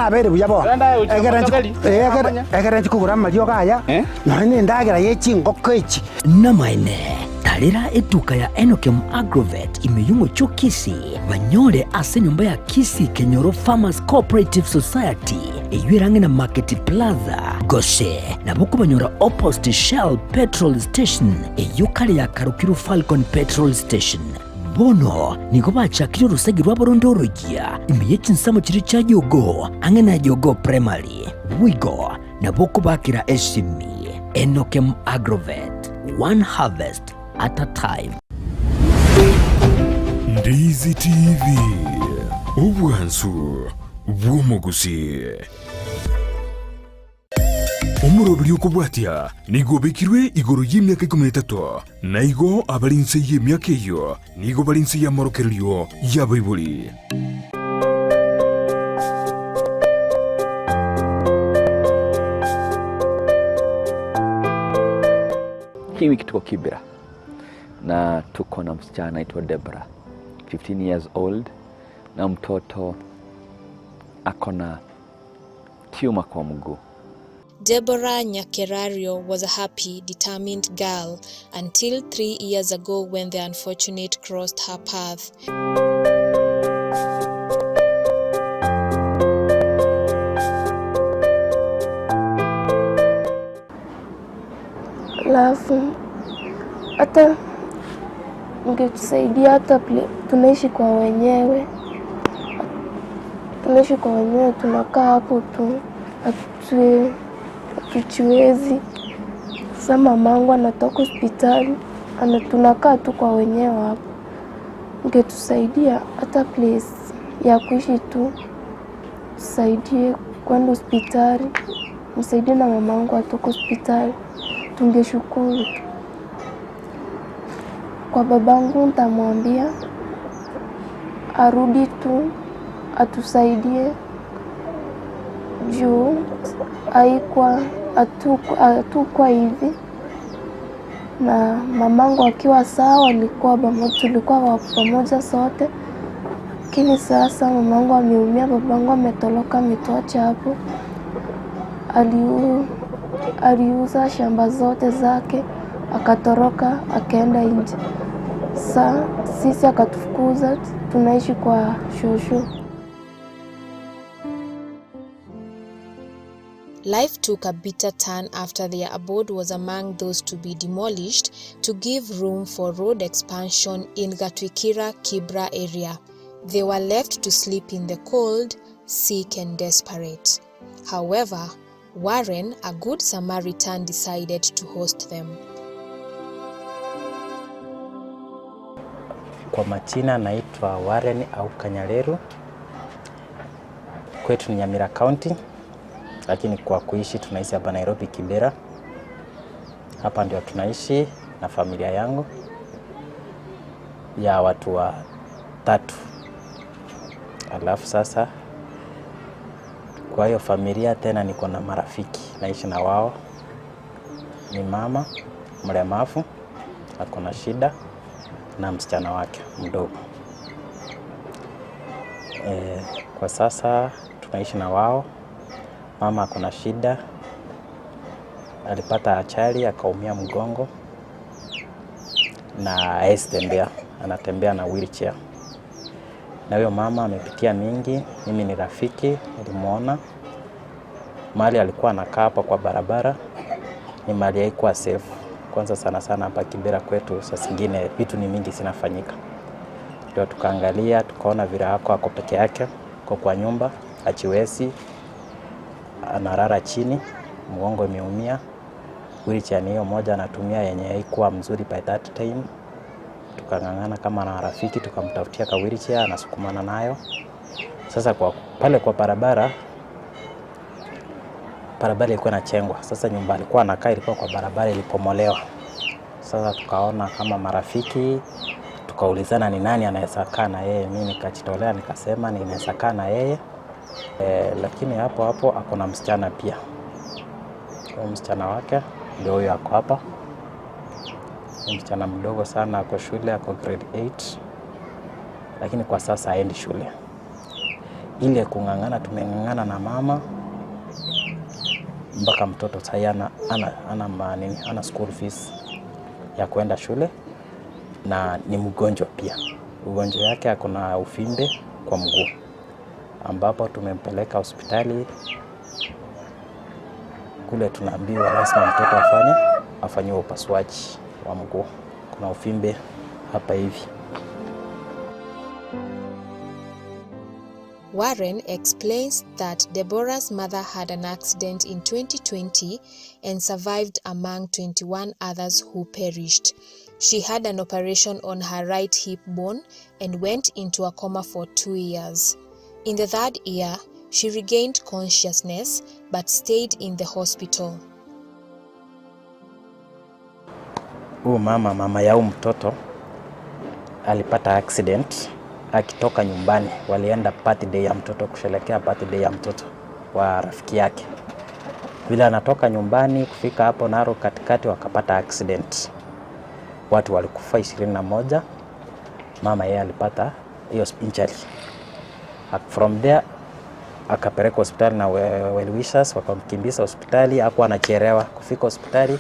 Abere buya bo. Egere kugura amariogo aya. None ndagera yechingoko echi. Namaene tarera etuka ya Enokem Agrovet imeyumo chokisi banyore ase nyumba ya Kisi Kenyoro Farmers Cooperative Society eywerange na Market Plaza gose nabo banyora opposite Shell Petrol Station eyukale ya Karukiru Falcon Petrol Station. Bono nigo bachakire orusegi rw'abarondorogia imeye chinsamo chiri cha Jogo ang'e na Jogo Primary Wigo nabo bakira esimi. Enokem Agrovet, one harvest at a time. Ndizi TV, obwansu bw'omugusi. Omurobiri okobwatia nigo bekirwe igoro y'emyaka 13 na igo abarinse y'emyaka eyo nigo barinse y'amorokererio y'abaibori. Hii wiki tuko Kibera na tuko na msichana anaitwa Debra, 15 years old, na mtoto akona tumor kwa mguu. Deborah Nyakerario was a happy, determined girl until 3 years ago when the unfortunate crossed her path. Alafu hata mngetusaidia, hata tunaishi kwa wenyewe, tunakaa hapo tu, hatujiwezi. Sasa mamangu anatoka hospitali, tunakaa tu kwa wenyewe hapo. Mngetusaidia hata place ya kuishi tu, tusaidie kwenda hospitali, msaidie na mamangu atoke hospitali, tungeshukuru tu. Kwa babangu nitamwambia arudi tu atusaidie, juu haikuwa hatukwa hivi. Na mamangu akiwa sawa tulikuwa pamoja sote, lakini sasa mamangu ameumia, babangu ametoroka, ametuacha hapo. Aliuza shamba zote zake akatoroka akaenda nje. Sasa sisi akatufukuza, tunaishi kwa shosho. Life took a bitter turn after their abode was among those to be demolished to give room for road expansion in Gatwikira, Kibra area. They were left to sleep in the cold, sick and desperate. However, Warren, a good Samaritan, decided to host them. Kwa majina naitwa Warren au Kanyaleru. Kwetu ni Nyamira County, lakini kwa kuishi tunaishi hapa Nairobi Kibera. Hapa ndio tunaishi na familia yangu ya watu wa 3. Alafu sasa kwa hiyo familia tena niko na marafiki naishi na wao. Ni mama mlemavu ako na shida na msichana wake mdogo. Kwa sasa tunaishi na wao. Mama ako na shida, alipata ajali akaumia mgongo na hawezi tembea, anatembea na wheelchair. Na huyo mama amepitia mingi. Mimi ni rafiki, nilimuona mahali alikuwa anakaa hapa kwa barabara, ni mahali haikuwa safe. Kwanza sana sana hapa Kibera kwetu saa zingine vitu ni mingi zinafanyika. Ndio tukaangalia tukaona vile ako peke yake, kwa nyumba hajiwezi, analala chini, mgongo imeumia. Wheelchair ni hiyo moja anatumia yenye haikuwa mzuri by that time. Tukang'ang'ana kama na rafiki, tukamtafutia ka wheelchair anasukumana nayo. Sasa kwa pale kwa barabara ilikuwa inachengwa. Sasa nyumba alikuwa anakaa ilikuwa kwa barabara, ilipomolewa. Sasa tukaona kama marafiki, tukaulizana ni nani anaweza kaa na yeye. Mimi nikajitolea nikasema ninaweza kaa na yeye. Lakini hapo hapo ako na msichana pia. Kwa msichana wake ndio huyo ako hapa. Msichana mdogo sana, ako shule, ako grade 8. Lakini kwa sasa haendi shule. Ile kung'ang'ana, tumeng'ang'ana na mama mpaka mtoto sasa ana school fees ya kwenda shule, na ni mgonjwa pia. Ugonjwa yake ako na uvimbe kwa mguu, ambapo tumempeleka hospitali kule, tunaambiwa lazima mtoto afanyiwe upasuaji wa mguu. Kuna uvimbe hapa hivi. Warren explains that Deborah's mother had an accident in 2020 and survived among 21 others who perished. She had an operation on her right hip bone and went into a coma for 2 years. In the third year, she regained consciousness but stayed in the hospital. Huyu mama ya mtoto alipata accident akitoka nyumbani. Walienda birthday ya mtoto, kusherehekea birthday ya mtoto wa rafiki yake. Vile anatoka nyumbani kufika hapo Narok katikati, wakapata accident. Watu walikufa 21. Mama yeye alipata hiyo injury. From there akapelekwa hospitali na well wishers, wakamkimbiza hospitali. Hakuwa anachelewa kufika hospitali,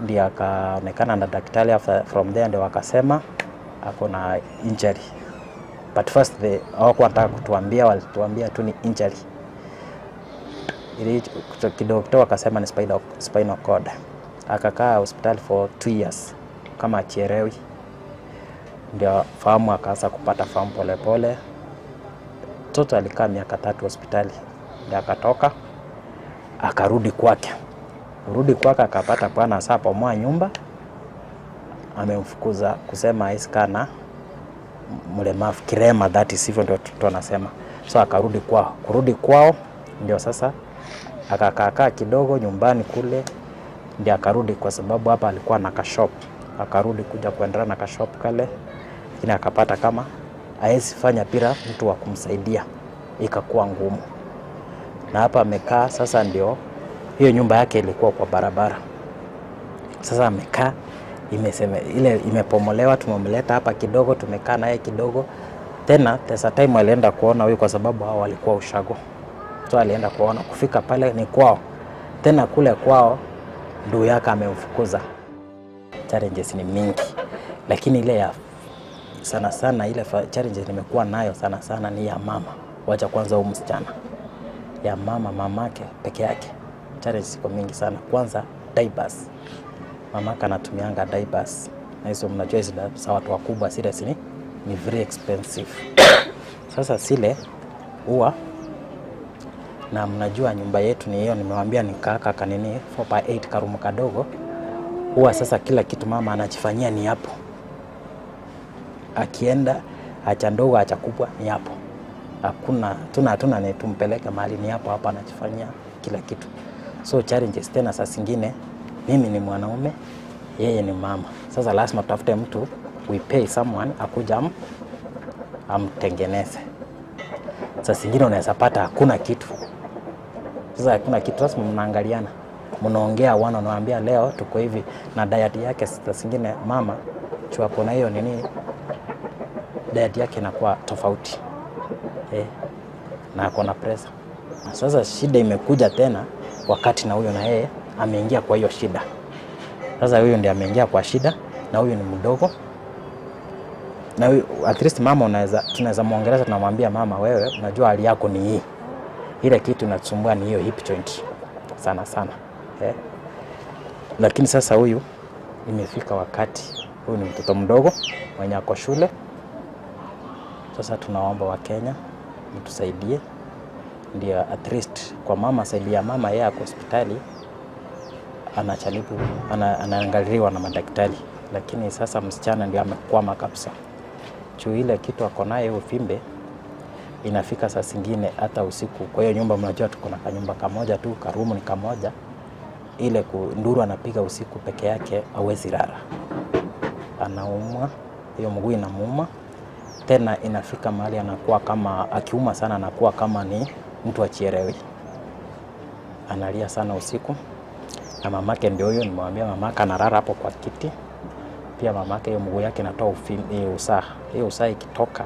ndio akaonekana na daktari. After from there ndio wakasema ako na injury. But first hawakuwa wanataka kutuambia, walituambia tu ni injury. Ili kidogo kidogo wakasema ni spinal cord. Akakaa hospitali for 2 years kama achelewi. Ndio fahamu akaanza kupata fahamu pole pole. Mtoto alikaa miaka 3 hospitali. Ndio akatoka akarudi kwake. Kurudi kwake akapata bwana sasa pomoa nyumba. Amemfukuza kusema haisikana na mlemavu, kirema, that is, hivyo ndio tunasema. So akarudi kwao. Kurudi kwao ndio sasa akakaa kidogo nyumbani kule, ndio akarudi, kwa sababu hapa alikuwa na kashop. Akarudi kuja kuendelea na kashop kale, lakini akapata kama haezi fanya bila mtu wa kumsaidia, ikakuwa ngumu. Na hapa amekaa sasa, ndio hiyo nyumba yake ilikuwa kwa barabara. Sasa amekaa, ile imepomolewa, tumemleta hapa kidogo, tumekaa naye kidogo. Tena there's a time alienda kuona huyu, kwa sababu hao walikuwa ushago. So alienda kuona, kufika pale ni kwao. Tena kule kwao ndugu yake amemfukuza. Challenges ni mingi, lakini ile ya sana sana, ile challenges nimekuwa nayo sana sana ni ya mama. Wacha kwanza huyu msichana. Ya mama, mamake peke yake. Challenges ziko mingi sana. Kwanza diapers. Mamaka anatumianga diapers. Na hizo mnajua hizo za watu wakubwa serious ni very expensive. Sasa sile huwa, na mnajua nyumba yetu ni hiyo, nimewaambia ni kaka kanini 4x8 karumu kadogo. Huwa sasa kila kitu mama anajifanyia ni hapo. Akienda acha ndogo acha kubwa ni hapo. Hakuna tuna ni tumpeleke mahali, ni hapo hapa anajifanyia kila kitu. So challenges tena saa zingine, mimi ni mwanaume, yeye ni mama. Sasa lazima tutafute mtu, we pay someone akuja amtengeneze. Sasa zingine unaweza pata hakuna kitu. Sasa hakuna kitu, lazima mnaangaliana. Mnaongea, wana wanaambia leo tuko hivi na diet yake. Sasa zingine mama chua kuna hiyo nini, diet yake inakuwa tofauti. Na ako na pressure. Sasa shida imekuja tena wakati na huyo na yeye ameingia kwa hiyo shida. Sasa huyo ndiye ameingia kwa shida na huyu ni mdogo. Na huyu at least mama tunaweza muongelesha, tunamwambia mama, wewe unajua hali yako ni hii. Ile kitu inasumbua ni hiyo hip joint sana sana. Lakini sasa huyu imefika wakati, huyu ni mtoto mdogo mwenye ako shule. Sasa tunaomba wa Kenya mtusaidie, ndio at least kwa mama, saidia mama, yeye ako hospitali anachalibu, anaangaliwa na madaktari. Lakini sasa msichana ndio amekwama kabisa. Juu ile kitu ako nayo uvimbe inafika saa zingine hata usiku. Kwa hiyo nyumba mnajua tuko na kanyumba kamoja tu, karumu ni kamoja. Ile nduru anapiga usiku peke yake hawezi lala. Anaumwa, hiyo mguu inamuuma. Tena inafika mahali anakuwa kama akiuma sana, anakuwa kama ni mtu achielewi. Analia sana usiku. Na mamake ndio huyo, nimemwambia mamake analala hapo kwa kiti. Pia mamake hiyo mguu yake inatoa usaha. Hiyo usaha ikitoka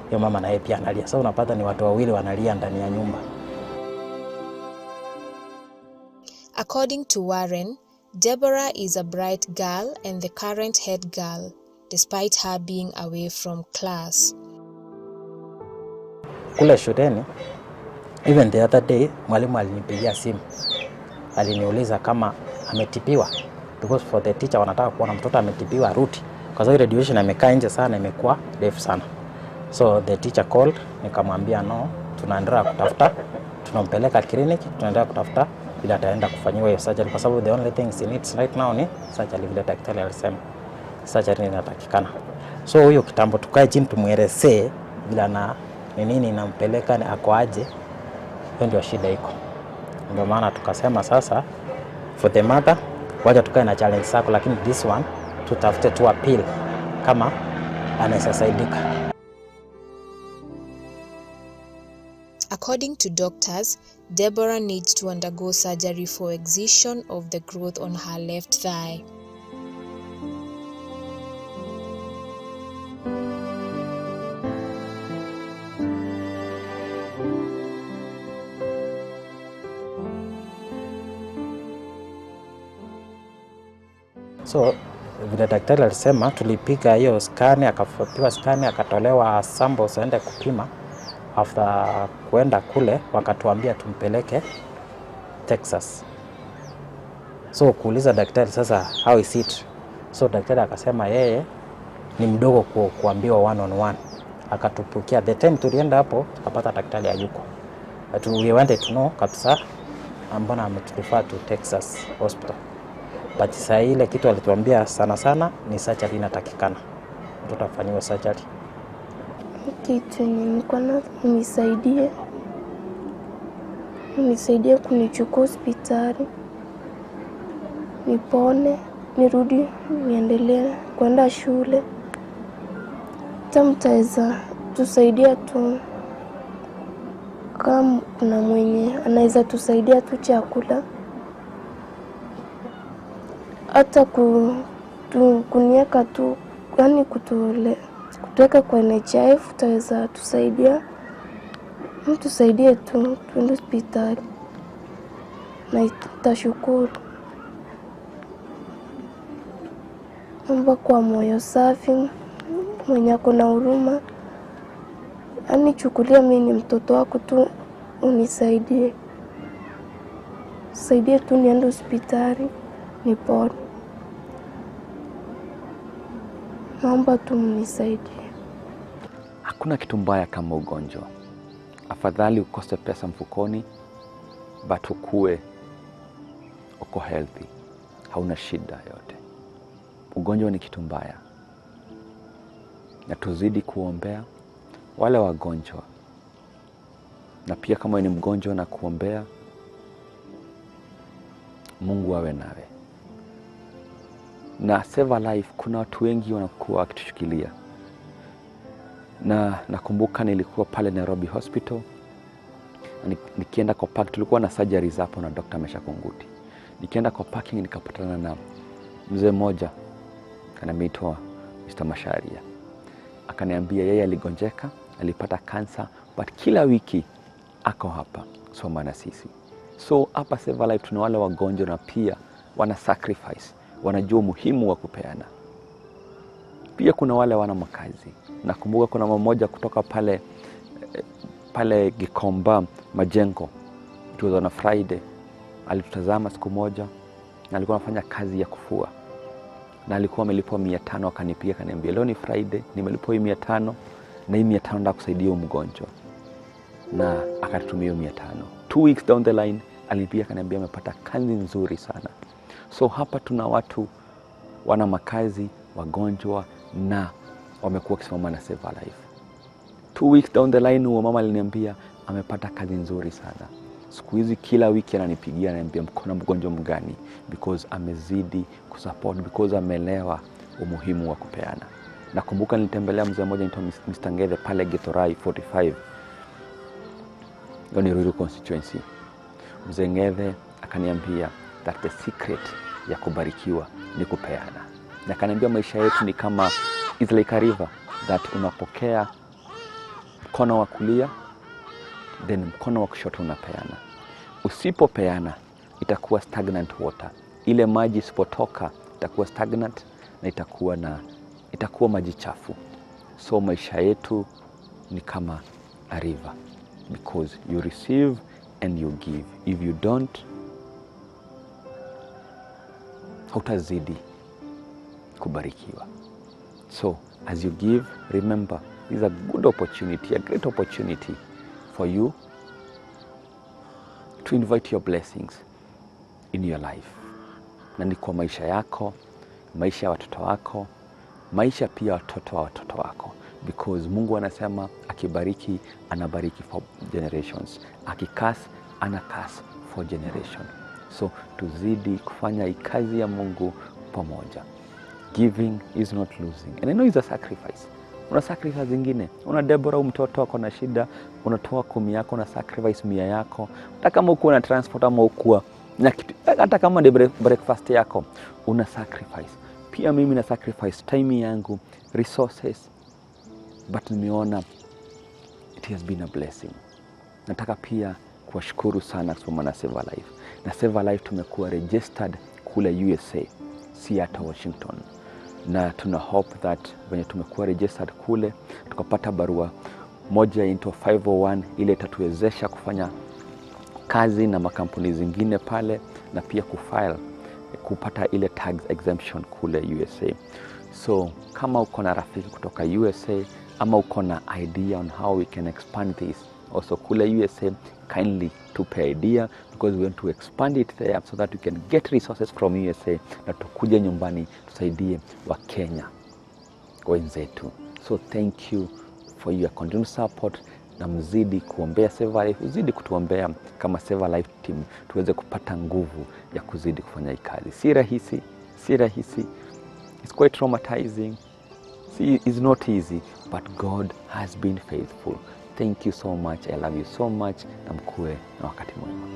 Hiyo mama naye pia analia. Sasa unapata ni watu wawili wanalia ndani ya nyumba. According to Warren, Deborah is a bright girl and the current head girl, despite her being away from class. Kule shuleni, even the other day, mwalimu alinipigia simu. Aliniuliza kama ametibiwa, because for the teacher wanataka kuona mtoto ametibiwa ruti, kwa sababu radiation amekaa nje sana, imekuwa refu sana. So the teacher called, nikamwambia no, tunaendelea kutafuta, tunampeleka clinic, tunaendelea kutafuta vile ataenda kufanyiwa hiyo surgery, kwa sababu the only thing he needs right now ni surgery, vile daktari alisema surgery inatakikana. So huyo kitambo tukae chini tumuelezee vile ana ni nini inampeleka, ni ako aje, hiyo ndio shida iko. Ndio maana tukasema sasa for the mother, wacha tukae na challenge zako, lakini this one tutafute tu appeal kama anaweza saidika. According to doctors, Deborah needs to undergo surgery for excision of the growth on her left thigh. So vile daktari alisema, tulipiga hiyo scan, akapiwa scan, akatolewa samples aende kupima. After kuenda kule wakatuambia tumpeleke Texas. So kuuliza daktari sasa how is it? So daktari akasema yeye ni mdogo kuambiwa one on one. Akatupukia. The time tulienda hapo tukapata daktari hayuko. But we wanted to know kabisa mbona ameturefer to Texas hospital. But saa ile kitu alituambia sana sana ni surgery inatakikana. Mtoto afanyiwe surgery. Kitu yenye nilikuwa na unisaidie kunichukua hospitali nipone, nirudi niendelee kwenda shule. Hata mtaweza tusaidia tu, kama kuna mwenye anaweza tusaidia tu chakula, hata kunieka tu, yani kutuweka kwa NHIF, utaweza tusaidia. Mtusaidie tu tuende hospitali na tashukuru. Naomba kwa moyo safi, mwenye ako na huruma, yani chukulia mimi ni mtoto wako tu, unisaidie. Saidie tu niende hospitali nipone. Naomba tu mnisaidie. Hakuna kitu mbaya kama ugonjwa. Afadhali ukose pesa mfukoni, but ukue uko healthy, hauna shida yote. Ugonjwa ni kitu mbaya, na tuzidi kuombea wale wagonjwa, na pia kama ni mgonjwa na kuombea, Mungu awe nawe. Na Save a Life kuna watu wengi wanakuwa wakitushikilia. Na nakumbuka nilikuwa pale Nairobi Hospital, nikienda kwa park, tulikuwa na surgeries hapo na Dr. Mesha Kunguti. Nikienda kwa parking nikapatana na mzee mmoja anaitwa Mr. Masharia. Akaniambia yeye aligonjeka, alipata cancer, but kila wiki ako hapa soma na sisi. So hapa Save a Life tuna wale wagonjwa na pia wana sacrifice, wanajua umuhimu wa kupeana. Pia kuna wale wana makazi. Nakumbuka kuna mama mmoja kutoka pale Gikomba Majengo. It was on a Friday. Alitutazama siku moja na alikuwa anafanya kazi ya kufua. Na alikuwa amelipwa 500, akanipigia akaniambia leo ni Friday, nimelipwa hii 500 na hii 500 nataka kusaidia mgonjwa. Na akatutumia 500. 2 weeks down the line alinipigia akaniambia amepata kazi nzuri sana. So hapa tuna watu wana makazi, wagonjwa na wamekuwa wakisimama na Save a Life. 2 weeks down the line huyo mama aliniambia amepata kazi nzuri sana. Siku hizi kila wiki ananipigia ananiambia mko na mgonjwa mgani, because amezidi kusupport, because ameelewa umuhimu wa kupeana. Nakumbuka nilitembelea mzee mmoja anaitwa Mr. Ngethe pale Githurai 45. Hiyo ni Ruiru constituency. Mzee Ngethe akaniambia that the secret ya kubarikiwa ni kupeana. Na akaniambia maisha yetu ni kama is like a river that unapokea Mkono wa kulia, then mkono wa kushoto unapeana. Usipopeana itakuwa stagnant water. Ile maji isipotoka itakuwa stagnant na itakuwa maji chafu. So maisha yetu ni kama a river, because you receive and you give. If you don't, hautazidi kubarikiwa. So as you give, remember this is a good opportunity, a great opportunity for you to invite your blessings in your life. Na ni kwa maisha yako, maisha ya watoto wako, maisha pia watoto wa watoto wako. Because Mungu anasema akibariki, anabariki for generations. Akikasi, anakasi for generation. So tuzidi kufanya kazi ya Mungu pamoja. Giving is not losing. And I know it's a sacrifice. Una sacrifice zingine. Una Deborah, mtoto wako na shida, unatoa 10 yako, una sacrifice 100 yako. Hata kama uko na transport ama uko na kitu, hata kama ni breakfast yako, una sacrifice. Pia mimi na sacrifice time yangu, resources, but nimeona it has been a blessing. Nataka pia kuwashukuru sana kwa na Save a Life. Na Save a Life tumekuwa registered kule USA, Seattle, Washington. Na tuna hope that when tumekuwa registered kule, tukapata barua moja into 501 ile itatuwezesha kufanya kazi na makampuni zingine pale, na pia kufile kupata ile tax exemption kule USA. So kama uko na rafiki kutoka USA ama uko na idea on how we can expand this also kule USA, kindly tupe idea, because we want to expand it there so that we can get resources from USA na tukuje nyumbani tusaidie wa Kenya wenzetu. So thank you for your continued support, na mzidi kuombea Save a Life, uzidi kutuombea kama Save a Life team tuweze kupata nguvu ya kuzidi kufanya kazi. Si rahisi, si rahisi. It's quite traumatizing. See, it's not easy, but God has been faithful. Thank you so much. I love you so much. Na mkuwe na wakati mwema.